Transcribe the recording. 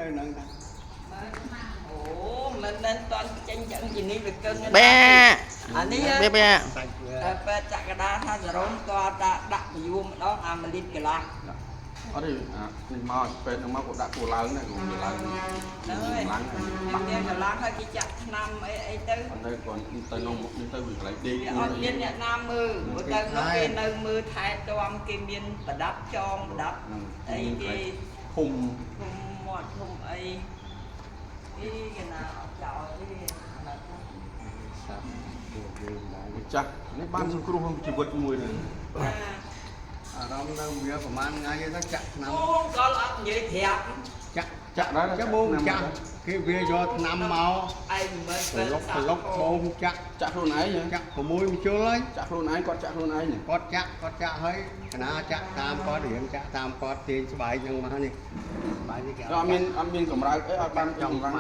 នៅហ្នឹងតា អូមិនមែនតន់ចេញចឹងជានេះវាកឹង បែ អានេះ បែបែ សាច់វា តែពេទ្យចក្តាថាសរោមតដាក់ដាក់ពយួរម្ដងអា1លីត្រកន្លះ អត់ទេអានេះមកពេទ្យហ្នឹងមកក៏ដាក់គូឡើងដែរគូឡើង ហ្នឹងហើយ ឡើង វាមានកន្លះហើយគេចាក់ថ្នាំអីអីទៅ អត់ទៅគាត់ទៅនំនេះទៅវាកន្លែងដេក វាអត់មានអ្នកណាមើលព្រោះទៅនោះគេនៅមើលថែទាំគេមានប្រដាប់ចងប្រដាប់អីគេ ឃុំ ធំមាត់ធំអីអីគេណាអត់ចោលទេណា សាប់ពួកយើងដែរ ចាស់នេះបានសង្គ្រោះជីវិតមួយហ្នឹង អារម្មណ៍នៅវាប្រហែលថ្ងៃទៅចាក់ថ្នាំ អូកលអត់និយាយប្រាប់ ចាក់ ចាក់ដែរ ចាក់បូមចាក់គេវាយកថ្នាំមក ឯងមិន ប្រឡុកប្រឡុកបូមចាក់ ចាក់ខ្លួនឯងហ៎ ចាក់6មជុលហើយ ចាក់ខ្លួនឯងគាត់ចាក់ខ្លួនឯង គាត់ចាក់គាត់ចាក់ហើយកណាចាក់តាមគាត់រៀងចាក់តាមគាត់ទាញស្បែកហ្នឹងមកនេះស្បែកនេះគេ អត់មានអត់មានកម្រើកអីអត់បានកម្រើក